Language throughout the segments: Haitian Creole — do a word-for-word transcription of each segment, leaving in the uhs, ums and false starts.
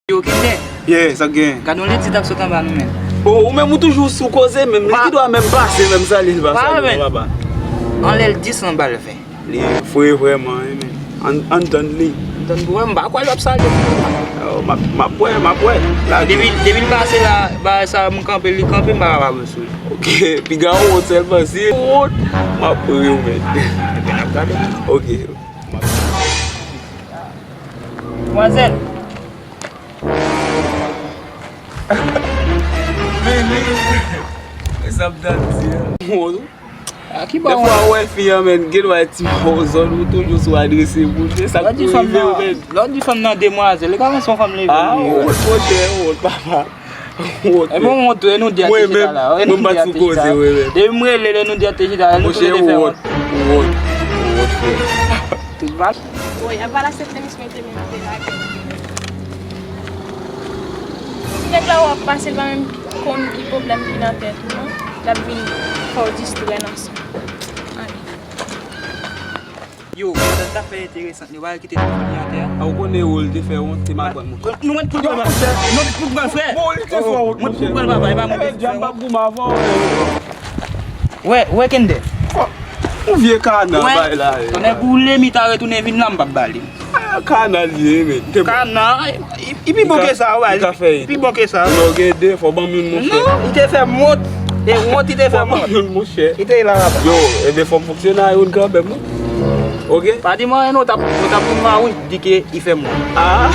Yo, Kinde. Yeah, sa gen. Gad yon ledi t ap sot anba nou, men. Oh, ou menm ou toujou sou koze, menm li ki dwa menm pase, menm sa li pase, papa. Anlè l dis lan bal ven. Li fre vrèman, wi, men. Ann, ann tann li. Ann tann pou wè, m pa kwè l ap salye. Oh, m ap, m ap wè, m ap wè. Depi, depi l pase la, bagay sa, m kanpe, li kanpe, m pa kapab sou li. Ok, piga w wont sèlman, si w wont, m ap ri w, men. Epi n ap gade. Ok. Demwazèl. Vini. E sa m t ap di a. Bon, a ki bò. Defwa ou wè fi an, men, gen dwa ti bon zòn ou toujou sou adrese moun. Se sa k pou rive w, men. Lè w di fanm nan demwazèl, li ka panse yon fanm leve. Ah, wont, monchè, wont, papa. Wont. E bon, wont, e nou di a te chita la. E nou di a te chita. Depi m rele l, e nou di a te chita la, nou tou le de fè wont. Wont, wont, frè. Tout bal. Woy, apa la se tenis mwen te menm te lage. Ti nèg la w ap pase l pa menm konn ki pwoblèm ki nan tèt ou, non? L ap vin fè w distrè nan sa. Ale. Yo, pandan n t ap fè enteresan, nou pa kite telefòn li atè a. A, ou konnen wont te fè wont, te mal pran, monchè. Nou mèt pou l pran, nou mèt pou l pran, frè. Bon, li te fè wont, monchè. Mwen pou l pran, papa, e pa mwen ki fè wont. Djam pa goumen avè w. Wè, wè, Kende. Yon vye kana bay la. Tonnè boule, mi ta retounen vin la, m p ap ba li. Ah, kana li ye, men. Kana, li, li pi bon ke sa, wè. Li pi bon ke sa. Non, gen de, fò ban m youn, monchè. Non, li te fè m wont. E wont, li te fè m wont. Fò ban m youn, monchè. Li te la, papa. Yo, ebyen, fò m fonksyone a youn kanmenm, wi. Ok? Pa di m anyen, non, w t ap, w t ap vin mawouj, di ke li fè m wont. Ah!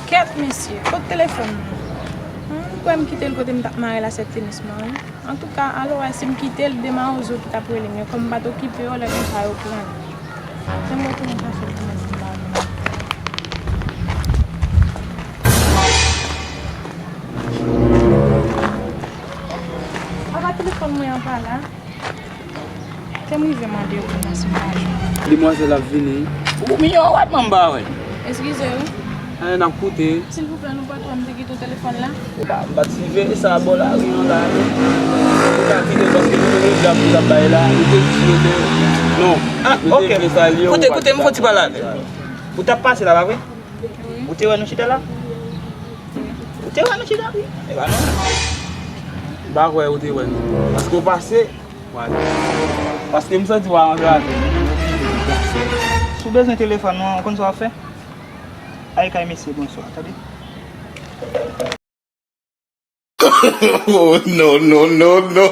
Kèt, mesye, kot telefòn nan? Hmm, m kwè m kite l kote m t ap mare lasèt tenis mwen, wi. Antouka, alò wè si m kite l, de mawozo ki t ap rele m yo, kòm m pa t okipe yo, lè konsa yo pran l. Se m retounen chache l pou mwen si m pa jwenn l. Apa telefòn mwen an pa la? Te m rive mande yo pou mwen si m pa jwenn. Demwazèl ap vini. Ou miyò wè m anba wè. Eskize wi. Anyen n ap koute. Silvouplè, nou pa twò, m te kite w telefòn la. M pa, m pa t rive sa bò lari an la non. Ou ka kite l paske nou te deja pou l ap bay la. Nou te di yo te. Non. Ah, ok. Koute, koute, m fon ti pale avè l. Ou t ap pase la, pa vre? Wi. Ou te wè nou chita la? Wi. Ou te wè nou chita? E pa nou. M pa kwè ou te wè nou. Paske ou pase. Paske m santi w a antre avè m. Si w bezwen telefòn mwen, ou konn sa w ap fè? Al kay mesye, bonswa, tande? Oh, no, no, no, no.